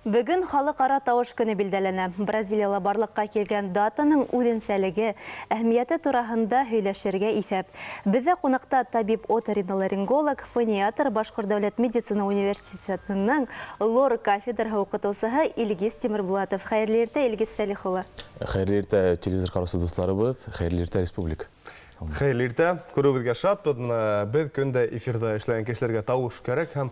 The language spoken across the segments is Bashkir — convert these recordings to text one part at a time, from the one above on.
Бөгөн халыҡ-ара тауыш көнө билдәләнә. Бразилияла барлыҡҡа килгән датаның үҙенсәлеге, әһәмиәте тураһында һөйләшергә иҫәп. Беҙҙә ҡунаҡта табиб-оториноларинголог, фониатр, Башҡорт дәүләт медицина университетының лор кафедраһы уҡытыусыһы Илгиз Тимербулатов. Хәйерле иртә, Илгиз Сәлих улы. Хәйерле иртә, телевизор ҡараусы дуҫларыбыҙ, хәйерле иртә, республика. Хәйерле иртә, күреүебеҙгә шатбыҙ. Бына беҙ көндә эфирҙа эшләгән кешеләргә тауыш кәрәк һәм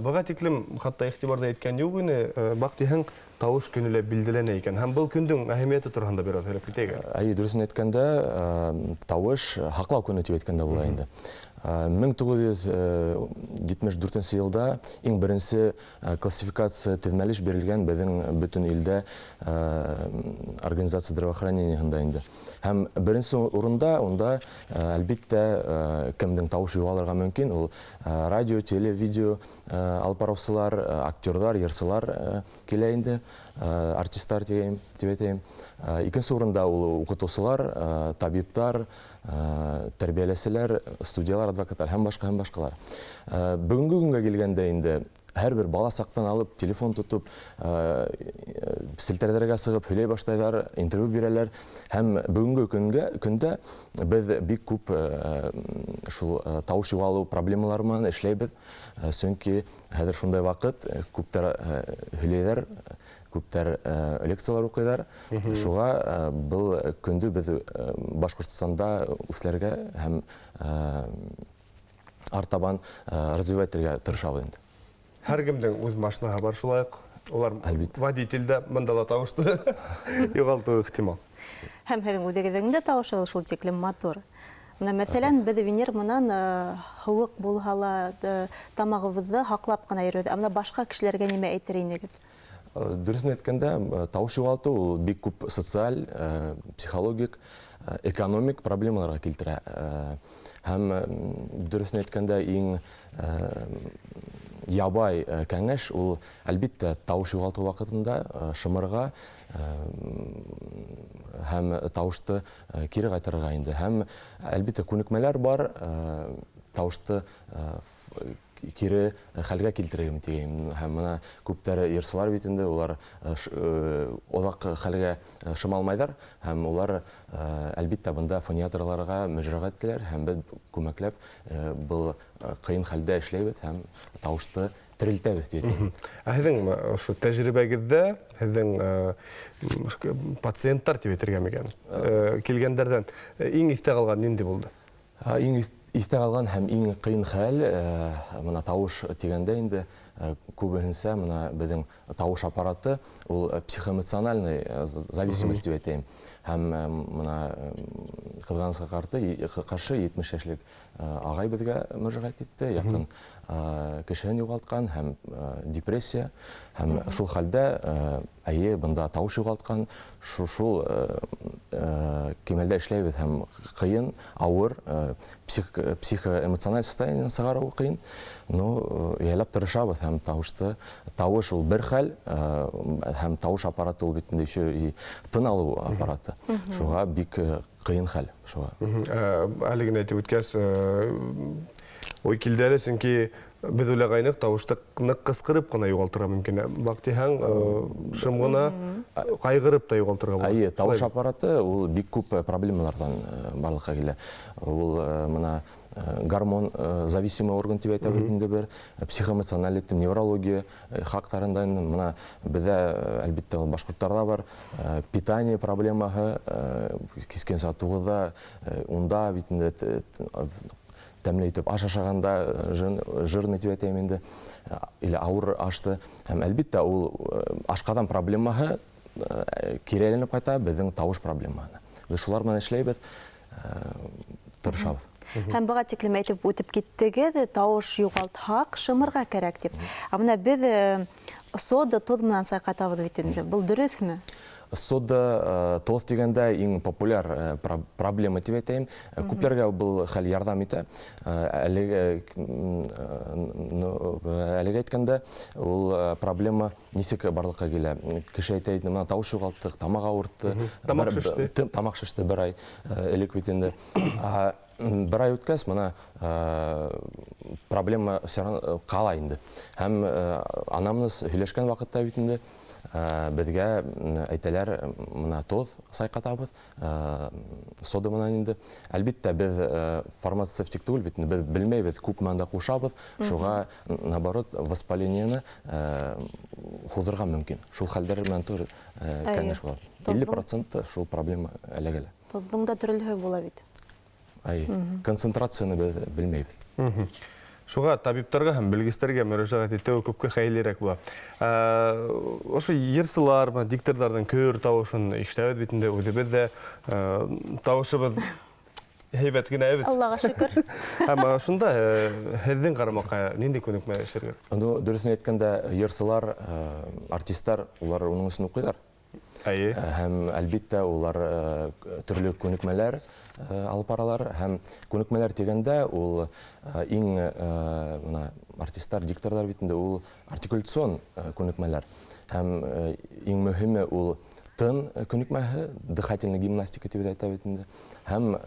быға тиклем хатта иғтибар ҙа иткән юҡ ине. Баҡтиһәң, тауыш көнө лә билдәләнә икән. Һәм был көндөң әһәмиәте тураһында бер аҙ һөйләп китәйек әле. Әйе, дөрөҫөн әйткәндә, тауыш һаҡлау көнө тип әйткәндә була инде. 1974 йылда иң беренсе классификация теҙмәлеш бирелгән беҙҙең бөтөн илдә организация здравоохранениеһында инде. Һәм беренсе урында унда, әлбиттә, кемдең тавышы юғалырға мөмкин, ул радио, теле, видео алып барыусылар, актерҙар, йырсылар килә инде, артисттар тигәйем, дип әйтәйем. Икенсе урында ул уҡытыусылар, табиптар, тәрбиәләүселәр, студиялар, адвокаттар һәм башҡа һәм башҡалар. Бөгөнгө көнгә килгәндә инде һәр бер бала саҡтан алып телефон тотоп, селтәрҙәргә сығып һөйләй башлайҙар, интервью бирәләр. Һәм бөгөнгө көнгә көндә беҙ бик күп шул тауыш юғалыу проблемалары менән эшләйбеҙ. Сөнки хәҙер шундай ваҡыт, күптәр һөйләйҙәр, күптәр лекциялар уҡыйҙар. Шуға был көндө беҙ Башҡортостанда үҫләргә һәм артабан развивать итергә тырышабыҙ инде. Һәр кемдең үҙ машинаһы бар шулай уҡ. Улар Әлбиттә. Водитель дә бында ла тауышты юғалтыуы ихтимал. Һәм һеҙҙең үҙегеҙҙең дә тауышығыҙ шул тиклем матур. Бына, мәҫәлән, беҙ Венер менән һыуыҡ булһа ла тамағыбыҙҙы һаҡлап ҡына йөрөбөҙ. Ә бына башҡа кешеләргә нимә әйтер инегеҙ? Дөрөҫөн әйткәндә, тауыш юғалтыу ул бик күп социаль, психологик, экономик проблемаларға килтерә. Һәм дөрөҫөн әйткәндә, иң ябай кәңәш ул, әлбиттә, тауыш юғалтыу ваҡытында шымырға һәм тауышты кире ҡайтарырға инде. Һәм, әлбиттә, күнекмәләр бар, тауышты кире хәлгә килтерергә тигәйем. Һәм бына күптәр йырсылар бит инде, улар оҙаҡ хәлгә шыма алмайҙар, һәм улар, әлбиттә, бында фониатрларға мөрәжәғәт итәләр, һәм беҙ күмәкләп был ҡыйын хәлдә эшләйбеҙ һәм тауышты терелтәбеҙ тип әйтәйем. Ә һеҙҙең ошо тәжрибәгеҙҙә, һеҙҙең пациенттар тип әйтергә микән, килгәндәрҙән иң иҫтә ҡалған ниндәй булды? Иң иҫтә ҡалған һәм иң ҡыйын хәл, бына тауыш тигәндә инде, күбеһенсә бына беҙҙең тауыш аппараты ул психоэмоциональный зависимость тип әйтәйем. Һәм бына ҡыҙғанысҡа ҡаршы 70 йәшлек ағай беҙгә мөрәжәғәт итте, яҡын кешеһен юғалтҡан һәм депрессия, һәм шул хәлдә, әйе, бында тауыш юғалтҡан, шул кимәлдә эшләйбеҙ һәм ҡыйын, ауыр, психоэмоциональ состояниенан сығарыу ҡыйын, но яйлап тырышабыҙ һәм тауыш ул бер хәл, һәм тауыш аппараты ул бит инде еще и тын алыу аппараты. Шуға бик ҡыйын хәл, шуға. Әле генә әйтеп үткәс, ой килде әле, сөнки беҙ уйлағайныҡ, тауышты ныҡ ҡысҡырып ҡына юғалтырға мөмкин. Баҡтиһәң, шым ғына ҡайғырып та юғалтырға була. Әйе, тауыш аппараты ул бик күп проблемаларҙан барлыҡҡа килә. Ул бына гормон зависимый орган тип әйтәбеҙ инде бер, психоэмоциональ әйттем, неврология хаҡтарында инде бына беҙҙә, әлбиттә, ул башҡорттарҙа бар, питание проблемаһы, кискен сәғәт туғыҙҙа, унда бит инде тәмле итеп аш ашағанда, жирный тип әйтәйем инде, или ауыр ашты. Һәм әлбиттә, ул ашҡаҙан проблемаһы кире әйләнеп ҡайта беҙҙең тауыш проблемаһына. Беҙ шулар менән эшләйбеҙ, тырышабыҙ. Һәм быға тиклем әйтеп үтеп киттегеҙ, тауыш юғалтһаҡ, шымырға кәрәк тип. Ә бына беҙ сода тоҙ менән сайҡатабыҙ бит инде. Был дөрөҫмө? Сода тоҙ тигәндә иң популяр проблема тип әйтәйем. Күпләргә был хәл ярҙам итә. Әлеге әйткәндә, ул проблема нисек барлыҡҡа килә? Кеше әйтә инде, бына тауыш юғалттыҡ, тамаҡ ауыртты. Тамаҡ шеште. Тамаҡ шеште бер ай элек бит инде. Бер ай үткәс, мына проблема все равно ҡала инде. Һәм анамнез һөйләшкән ваҡытта бит инде беҙгә әйтәләр, мына тоҙ сайҡатабыҙ, сода менән инде. Әлбиттә, беҙ фармацевтик түгел бит инде, беҙ белмәйбеҙ, күпме анда ҡушабыҙ, шуға, наоборот, воспалениены һуҙырға мөмкин. Шул хәлдәр менән тоже кәңәш була. 50% шул проблема эләгә лә. Тоҙҙоң да төрлөһө була бит. Ай, концентрацияны беҙ белмәйбеҙ. Шуға табиптарға һәм белгестәргә мөрәжәғәт итеү күпкә хәйерлерәк була. Ошо йырсылар, дикторҙарҙың көр тауышын ишетәбеҙ бит инде, үҙебеҙ ҙә тауышыбыҙ һәйбәт генә бит. Аллаға шөкөр. Һәм шунда һеҙҙең ҡарамаҡҡа ниндәй күнекмә эшләргә? Ну, дөрөҫөн әйткәндә, йырсылар, артисттар, улар уның өсөн уҡыйҙар. Һәм әлбиттә улар төрлө күнекмәләр алып баралар. Һәм күнекмәләр тигәндә ул иң мына артисттар, дикторҙар бит инде ул артикуляцион күнекмәләр. Һәм иң мөһиме ул тын күнекмәһе, дыхательная гимнастика тип әйтә бит инде. Һәм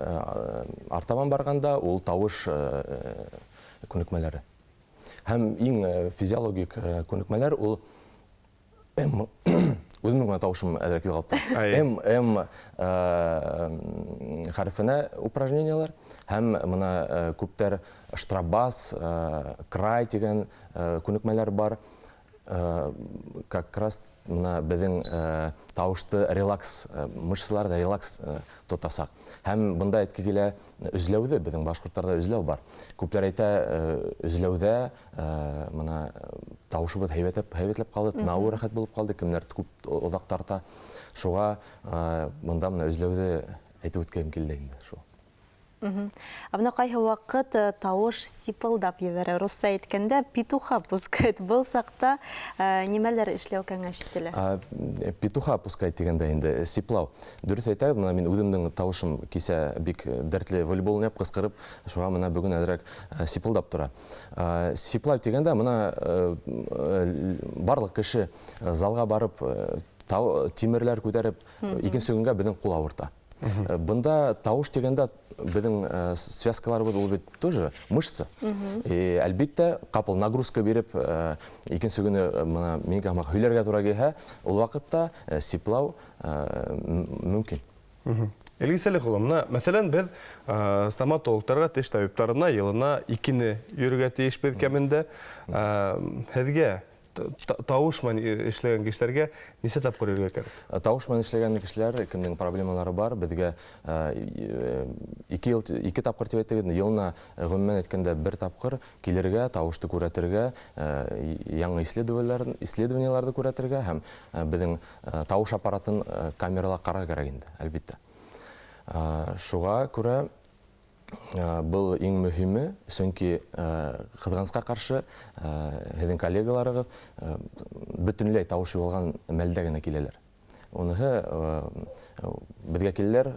артабан барғанда ул тауыш күнекмәләре. Һәм иң физиологик күнекмәләр ул М, үҙемдең генә тауышым әҙерәк юғалтты. М, М хәрефенә упражнениялар һәм мына күптәр штрафбас, край тигән күнекмәләр бар. Как раз мына беҙҙең тауышты релакс, мышцаларҙы релакс тотасаҡ. Һәм бында әйтке килә өзләүҙе, беҙҙең башҡорттарҙа өзләү бар. Күптәр әйтә, өзләүҙә мына тауышыбыҙ һәйбәтләп ҡалды, тынауы рәхәт булып ҡалды, кемдәр күп оҙаҡ тарта. Шуға бында мына өзләүҙе әйтеп үткәм килде инде шул. Ә бына ҡайһы ваҡыт тауыш сипылдап ебәрә. Русса әйткәндә, петуха пускает. Был саҡта нимәләр эшләү кәңәш ителә? Петуха пускает тигәндә инде сиплау. Дөрөҫ әйтәгеҙ, мына мин үҙемдең тауышым кисә бик дәртле волейбол уйнап ҡысҡырып, шуға мына бөгөн әҙерәк сипылдап тора. Сиплау тигәндә мына барлыҡ кеше залға барып тимерләр күтәреп, икенсе көнгә беҙҙең ҡул ауырта. Бында тауыш тигәндә беҙҙең связкаларыбыҙ ул бит тоже мышца. И, әлбиттә, ҡапыл нагрузка биреп, икенсе көнө мына миңә һымаҡ һөйләргә тура килһә, ул ваҡытта сиплау мөмкин. Илгиз Сәлих улы, мына, мәҫәлән, беҙ стоматологтарға, теш табиптарына йылына икене йөрөргә тейешбеҙ кәмендә. Һеҙгә тауыш менән эшләгән кешеләргә нисә тапҡыр йөрөргә кәрәк? Тауыш менән эшләгән кешеләр, кемдең проблемалары бар, беҙгә ике йыл, ике тапҡыр тип әйтегеҙ, йылына ғөмүмән әйткәндә бер тапҡыр килергә, тауышты күрәтергә, яңы исследованиеларҙы күрәтергә һәм беҙҙең тауыш аппаратын камерала ҡарарға кәрәк инде, әлбиттә. Шуға күрә был иң мөһиме, сөнки ҡыҙғанысҡа ҡаршы һеҙҙең коллегаларығыҙ бөтөнләй тауыш юғалған мәлдә генә киләләр. Уныһы беҙгә киләләр,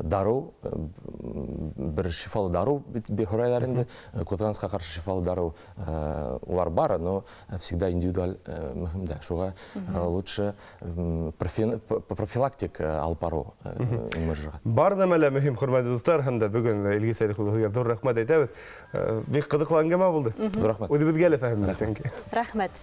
дарыу, бер шифалы дарыу бит һорайҙар инде. Ҡыҙғанысҡа ҡаршы шифалы дарыу улар бар, но всегда индивидуаль мөһим дә. Шуға лучше профилактик алып барыу иң мөрәжәғәт. Бар нәмә лә мөһим, хөрмәтле дуҫтар, һәм дә бөгөн Илгиз Сәлих улы һеҙгә ҙур рәхмәт әйтәбеҙ. Бик ҡыҙыҡлы әңгәмә булды. Ҙур рәхмәт. Үҙебеҙгә лә фәһемле, сөнки. Рәхмәт.